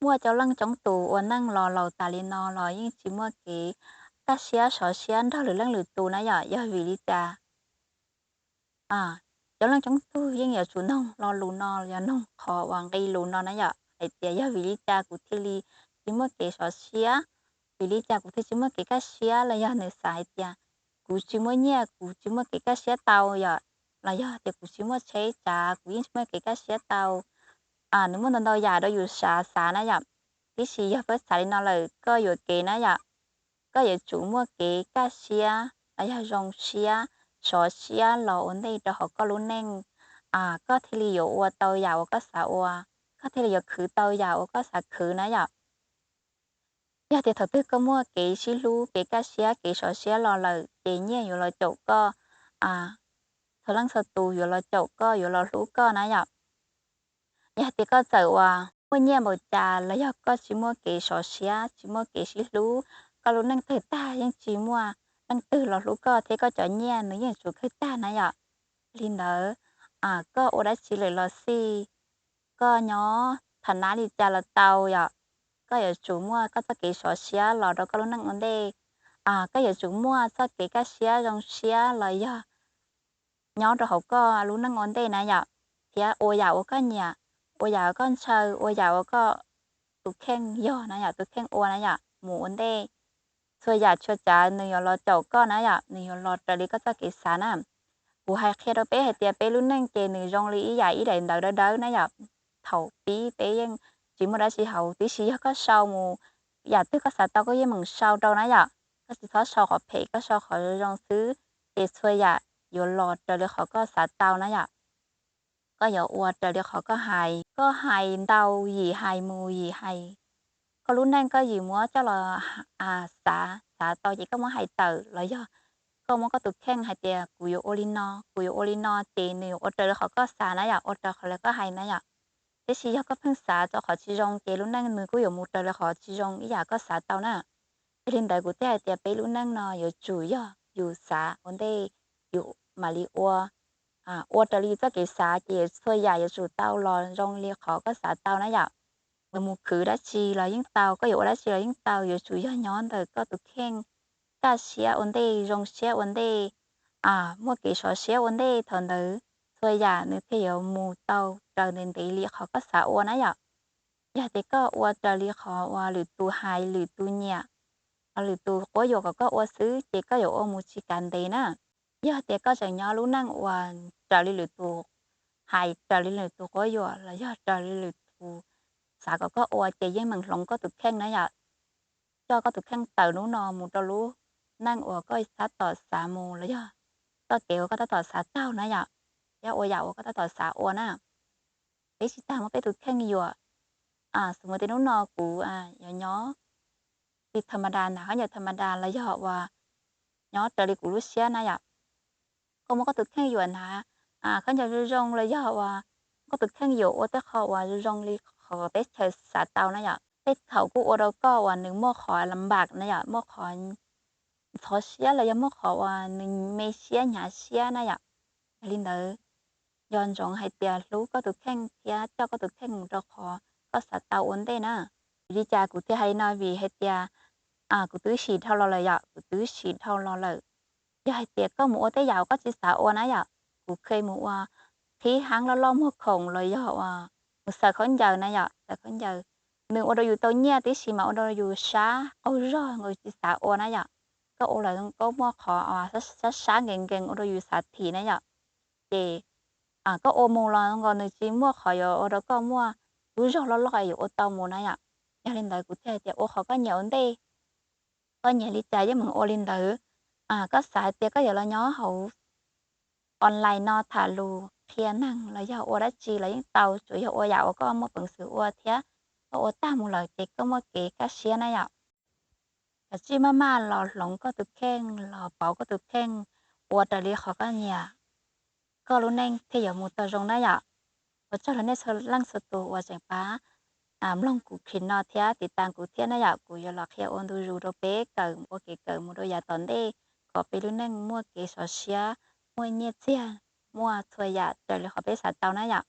Muaj coob leej coob tus ua neej los laus tas li no los yeej tsis muaj kev kaj siab sov siab nrog lwm leej lwm tus na yom. Yog vim li cas? Coob leej coob tus yeej yuav tsum noog lo lus no, yog noog qhov uas nqi lus no na yom, hais tias yog vim li cas kuv thiaj li tsis muaj kev sov siab, vim li cas kuv thiaj tsis muaj kev kaj siab, los yog nws xav hais tias kuv tsis muaj nyiaj kuv tsis muaj kev kaj siab tau yom, los yog tias kuv tsis muaj tsheb tsav kuv yeej tsis muaj kev kaj siab tau. Nws muaj ntau ntau yam rau yus xav xav na yom. Tiam sis yog peb xav li no lawm koj yuam kev na yom. Koj yuav tsum muaj kev kaj siab los yog zoo siab, sov siab los ua ntej rau hauv koj lub neej, koj thiaj li yuav ua tau yam uas koj xav ua, koj thiaj li yuav khwv tau yam uas koj xav khwv na yom. Yog tias thaum twg koj muaj kev sib hlub, kev kaj siab, kev sov siab los lawm ces nyiaj yuav los caum koj, txhua leej txhua tus yuav los caum koj, yuav los hlub koj na yom. Yog tias koj txawm uas muaj nyiaj npaum cas los yog koj tsis muaj kev sov siab, tsis muaj kev sib hlub, koj lub neej tawg tag yeej tsis muaj leej twg los hlub koj thiab koj cov nyiaj nws yeej yuav tsum kawg tag na yom. Li ntawd, koj ua dab tsi lawm los xij, koj nyob tham nab li cas los tau yom, koj yuav tsum muaj koj txoj kev sov siab los rau koj lub neej ua ntej. Koj yuav tsum muaj txoj kev kaj siab zoo siab los yog nyob rau hauv koj lub neej ua ntej na yom, thiab ua yam uas koj nyiam, ua yam uas koj ntshaw, ua yam uas koj tus kheej yog na yom, tus kheej ua na yom, mus ua ntej. Txhua yam txhua tsav nws yuav los caum koj na yom, nws yuav los raws li koj txoj kev xav na. Kuv hais qhia rau peb hais tias peb lub neej ces nws zoo li ib yam ib daim ntawv dawb dawb na yom. Thaum pib peb yeej tsis muaj dab tsi hauv, tiam sis yog koj sau mus, yam twg koj xav tau koj yeej meem sau rau na yom. Koj tsis txhob sau qhov phem, koj sau qhov zoo xwb, ces txhua yam yuav los raws li qhov koj xav tau na yom. Koj yuav ua raws li qhov koj hais, koj hais ntau yim hais mus yim hais, koj lub neej koj yim muab coj los xav, xav tau ces koj muab hais tawm los yog koj muab koj tus kheej hais tias kuv yuav ua li no, kuv yuav ua li no ces nws yuav ua raws li qhov koj xav na yom, ua raws qhov li koj hais na yom. Tiam sis yog koj pheej xav tau qhov tsis zoo ces lub neej nws kuj yuav mus raws li qhov tsis zoo ib yam koj xav tau na. Yog li ntawd kuv thiaj hais tias peb lub neej no yuav tsum yog yus xav ua ntej, yus mam li ua, ua raws li yus txoj kev xav ces txhua yam yuav tsum tau los zoo li qhov koj xav tau na yom. Yus mus khwv dab tsi los yeej tau, koj yuav ua dab tsi los yeej tau, yuav tsum yog nyob ntawm koj tus kheej kaj siab ua ntej, zoo siab ua ntej, muaj kev sov siab ua ntej, thaum ntawd txhua yam nws thiaj yuav mus tau raws ntev ntev li qhov koj xav ua na yom. Yog tias koj ua raws li qhov uas lwm tus hais, lwm tus nyiam, lwm tus quab yuam kom koj ua xwb ces koj yuav ua mus tsis kav ntev na. Yog tias koj tseem nyob lub neej uas raws li lwm tus hais, raws li lwm tus quab yuam los yog raws li lwm tus xav kom koj ua ces yeej meem hloov koj tus kheej na yom. Coj koj tus kheej tawm hnub no mus rau lub neej uas koj tab tom xav mus los yog txoj kev uas koj tab tom xav taug na yom, thiab ua yam uas koj tab tom xav ua na. Peb tsis tas muab peb tus kheej yuam. Xws li tias hnub no kuv yuav nyob li tha ma da, hnav khaub ncaws tha ma da los yog uas nyob raws li kuv lub siab na yom. Koj muab koj tus kheej yuam hnav khaub ncaws zoo zoo los yog uas koj tus kheej yuam ua tej qho uas zoo zoo li qhov teb chaws xav tau na yom. Tej thaum kuj ua rau koj uas nws muaj qhov lam npam na yom, muaj qhov ntxhov siab los yog muaj qhov uas nws me siab hnyav siab na yom. Yog li ntawd, nco ntsoov hais tias hlub koj tus kheej thiab coj koj tus kheej mus rau qhov koj xav tau ua ntej na. Vim li cas kuv thiaj hais li no? Vim hais tias kuv twb sim dhau los lawm yom, kuv twb sim dhau los lawm. Yog hais tias koj mus ua tej yam uas koj tsis xav ua na yom, kuv kheev mus ua qhib haab loj loj muag khoom los yog uas mus xaws khaub ncaws na yom, xaws khaub ncaws, nws ua rau yus tau nyiaj tib si mas ua rau yus sab qaug zog nkaus tsis xav ua na yom. Koj ua lawm koj muaj qhov sab sab nkees nkees ua rau yus xav thim na yom. Ces koj ua mus los nkaus nws tsis muaj qhov yuav ua rau koj muaj lub zog loj loj yuav ua tau mus na yom. Yog li ntawd kuv thiaj hais tias ua qhov koj nyiam ua ntej. Koj nyiam li cas yeej meem ua li ntawd. Koj xav hais tias koj yuav los nyob hauv online no tham lus qhia neeg los yog ua dab tsi los yeej tau, tsuas yog ua yam uas koj muaj peev xwm ua thiab koj ua tag mus lawm ces koj muaj kev kaj siab na yom. Kav tsij maj maj los hloov koj tus kheej, los pauv koj tus kheej, ua raws li qhov koj nyiam, koj lub neej thiaj yuav mus tau zoo na yom. Ua tsaug rau nej txhua leej txhua tus uas tseem pab mloog kuv clip no thiab tiv tas kuv thiab na yom. Kuv yuav los qhia ua ntu zus rau peb kawm ua kev kawm mus rau yav tom ntej kom peb lub neej muaj kev sov siab, muaj nyiaj txiag, muaj txhua yam raws li qhov peb xav tau na yom.